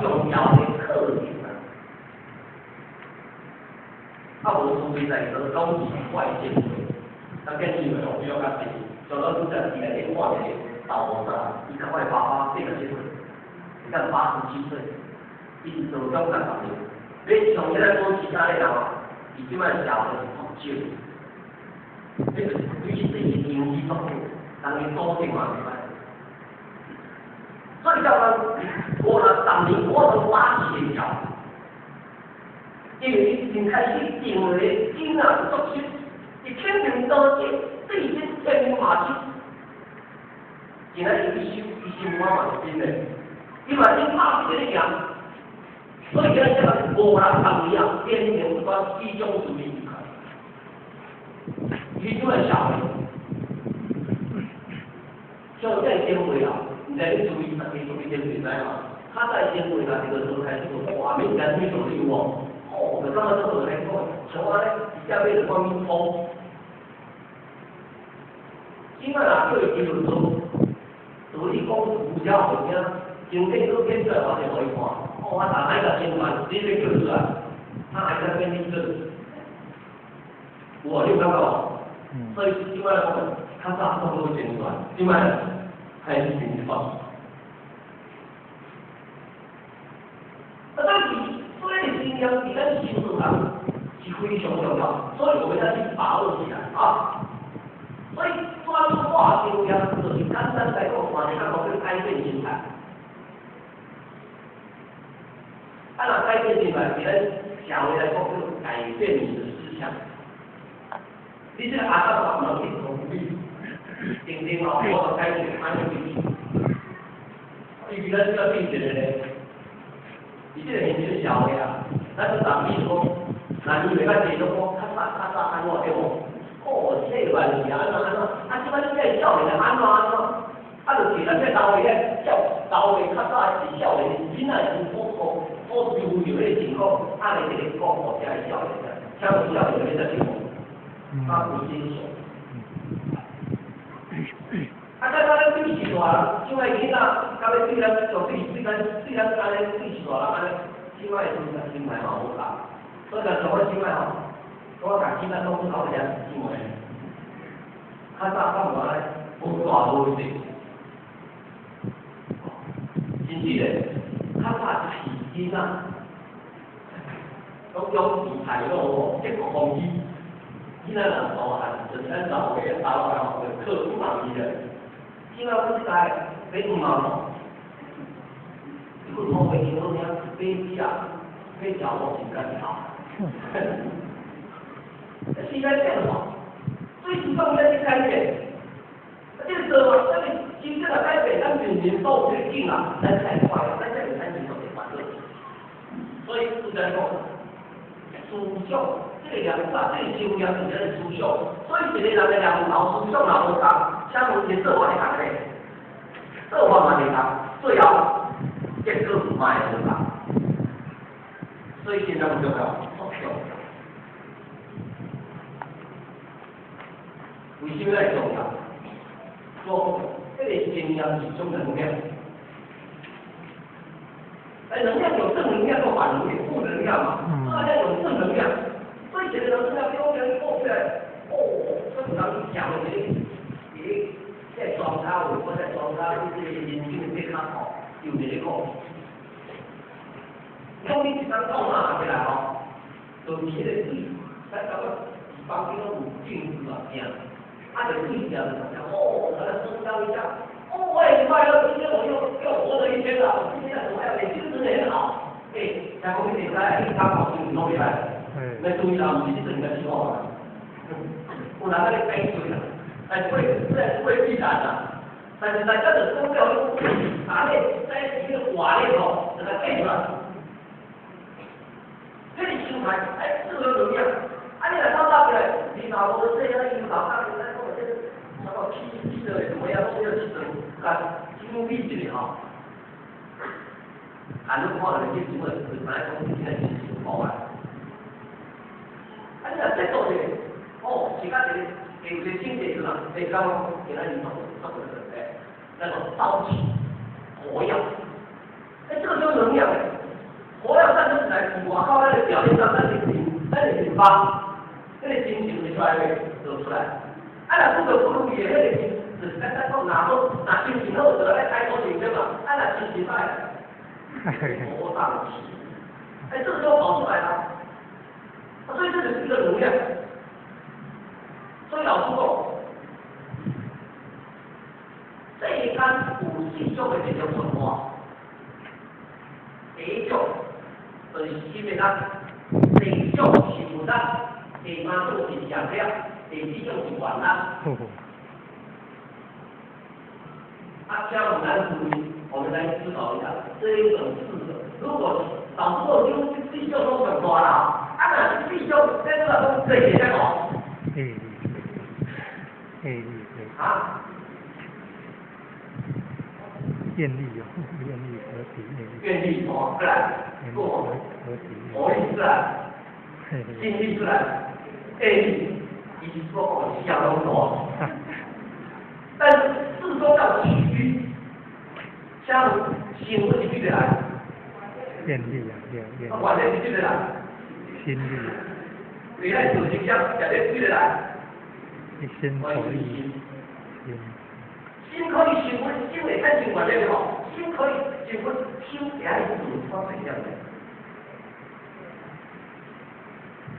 重要的課程啊。啊，無除非在做講是怪前輩，咱建議袂比較較濟，像咱拄才佇內底看一個大菩薩，伊較我的爸爸87歲，伊才87歲，伊是做中國人。你像這個講其他的人啊，伊這擺社會是足少，這就是對這個經濟足好，人伊組織嘛袂歹。所以叫咱50年，我都八千條，因為伊已經開始定了囡仔作息，伊肯定多這對這天馬是，今仔日伊心伊心肝嘛是真的，伊嘛真拍拼咧行，所以今仔這個50年啊，變成一款集中主義，伊這個社會，像這個前輩啊，毋知你注意，大家注意前輩知嘛？較早前輩啊，這個時候開始做畫面間水做有無？哦，就感覺做做咧講，像我咧，直接買就講緊粗。這擺若叫伊記錄做，道理講有了物件，經典閣編出來，我就予伊看。哦，我逐擺甲宣傳，你欲叫出來，他還在變你做。有無？你有感覺無？所以這擺來講，較早攏好宣傳，這擺開始宣傳。啊，但是所以經驗佇咱修道人是非常重要，所以我們要去把握起來啊。所以轉化經驗就是簡單來講，換一個講叫改變心態。啊，若改變心態，佇咱社會來講叫改變你的思想。你這個阿達嘛，毋通去逃避，定定哦，我就改變，按呢去。伊比咱這個變一個咧，伊這個現實社會啊，咱都當比如講，男女袂較濟，攏講較早較早按怎對無？哦，這個是按怎按怎，啊，這擺這個少年按怎按怎，啊，就是咱這老的少老的較早是少年，囡仔是所所所遭遇的情況，按呢這個講予這個少年，請問少年欲接受無？啊，有接受。啊，咱咱對是大人，這擺囡仔，甲欲對咱就對對咱對咱按呢對是大人按呢，這擺時陣心態嘛無仝，所以若像我這擺吼，我共囡仔講頭一姊妹，較早講話咧，無大無細，甚至咧，較早是囡仔，攏養肥菜咯，這個風衣，囡仔若大漢，就是咱老爸老爸吼，就靠不忙伊咧。這擺阮這代買毋忙吼，你去看袂清楚爾，買食買食無真艱難。時代變化，所以是講咱去改變。啊，這個做法，咱是真正來改變，咱面臨所有這個境啊，咱才會快樂，咱才會產生出煩惱。所以有在講，思想，這個念法，這個修煉是咱的思想。所以一個人的念頭思想若無仝，請問伊做法會仝咧？做法嘛袂仝，最後結果嘛會無仝。所以現在重要，足重要。為什麼會重要？說這個經驗是一種能量，哎，能量有正能量，有反能量、負能量嘛。大家有正能量，所以一個人能量標準過出來，哦，這人講的這個，這個狀態，或者狀態，這個人生的較好，有一個講。講你一當到哪起來吼，就是彼個水，咱感覺房間攏有鏡子啊，鏡，啊，就對鏡就哦，來增加一下，哦，我也快樂，今天我又又活了一天了，我今天怎麼樣？欸，精神很好。欸，聽講你會使，你感冒時攏袂歹，欲注意啦，毋是你陣間小可。有人愛咧改水啦，但是過必然啦。但是大家就講了，啊，咧在這個話咧吼，就來變出來。這個心態，哎，這個能量，啊，你若早早起來，你若無這樣引導，啊，咱講這個什麼氣氣的怎麼樣，攏要去做，甲整理一下吼。啊，你看著這種的，就知影講你今仔真辛苦啊。啊，你若這做者，哦，是較一個有一個境界是啥？會感覺今仔日做做個哎，那個朝氣活躍，哎，這個就是能量。佛要善出來，外口咱的表面上，咱的心，咱的心發，那個心情會出來未？就出來。啊，若不個不如意的那個心，就是咱咱講，若好，若心情好，就來開口認真嘛。啊，若心情歹，火上起，哎，這個就跑出來了。啊，所以這就是一個能量。所以老師講，世間有四種的力量存在。第一種就是心的力，第二種是物力，第三種是業力，第四種是願力。啊，請問咱注意，我們來思考一下，這一種四個，如果老師講這四種攏上大啦，啊，若是四種，這個講這個啥個？業力，業力，啊？願力哦，願力合體，願力哦，過來，過，合力出來，心力出來，業力，伊是說講相當多，但是四種要起居，像心是幾個來？願力啊，願願。啊，願力是幾個來？心力。你來做形象，業力幾個來？一心合意，心。心可以成佛，心會產生願力吼，心可以成佛，心會愛做出力量的。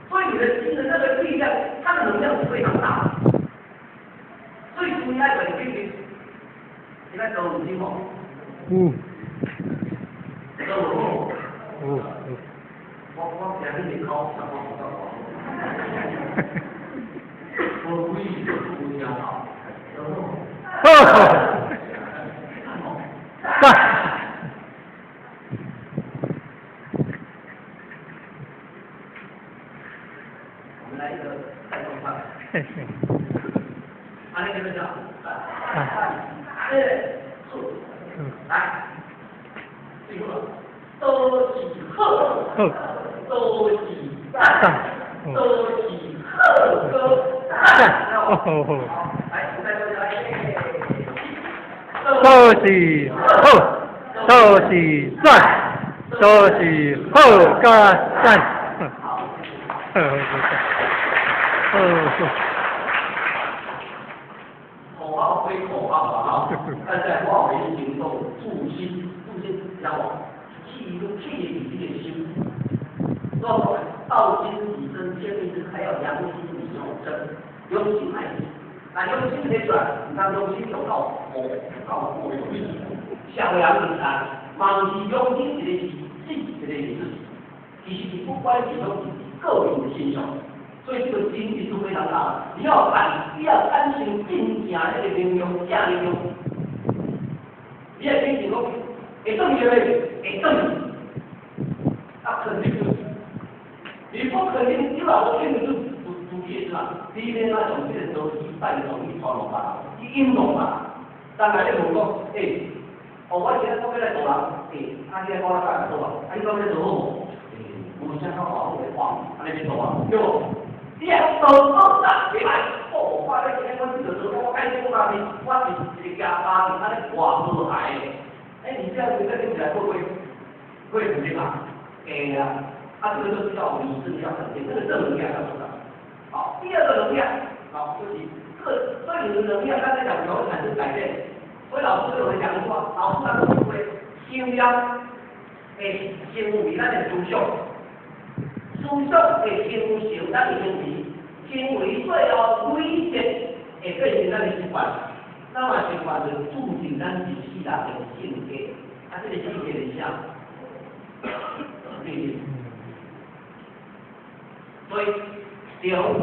所以你的心的那個力量，它的能量是非常大的。所以注意愛問你，你來做有心無？有。做有無？有有。我聽你口，我唔敢講。我故意就不講好。好。讚。我們來一個帶動唱。阿你點樣唱？來，來，最後了，都是好，都是讚，都是好歌讚。來，我再說一下。都是好，都是讚，都是好加讚。好，好，好。口號歸口號啊，但在化為行動，助心，助心，然後氣氣你這個心，說道心以真，天命真，還要養心以用真，用心來，那用心來轉，那用心就到佛，到佛有力，小陽人才，忙是用心一個是，心一個是，其實是不關係都是個人的心胸。所以這個精力是非常大的，你要感，你要產生真正那個能量，正能量。你要相信講，會轉去未？會轉去。啊，肯定就是，你不肯定，你老我肯定就自己是吧？你免啊從這個投資帶動去傳落吧，去引動吧。但係你問講，欸，哦，我今日講要來做人，欸，啊，你來講我來做啊，啊，你講要做好無？欸，無啥較好的話，按呢欲做啊，對無？你啊，做做啥袂歹？哦，我咧今日我這個做，我改做家己，我是一個家家庭，按呢偌和諧的。哎，你這樣子再聽起來會不會會肯定啊？會啊，啊，這個就是要你真的要肯定，這個正能量要出來。好，第二個能量，好，就是這個對你的能量，剛才講容易產生改變。所以老師對我們講一句話，老師他都會心量會成為咱的思想，思想會形成咱的行為，行為最後累積會變成咱的習慣，咱嘛習慣就注定咱一世人的性格，啊，這個性格是啥？命運。所以，中。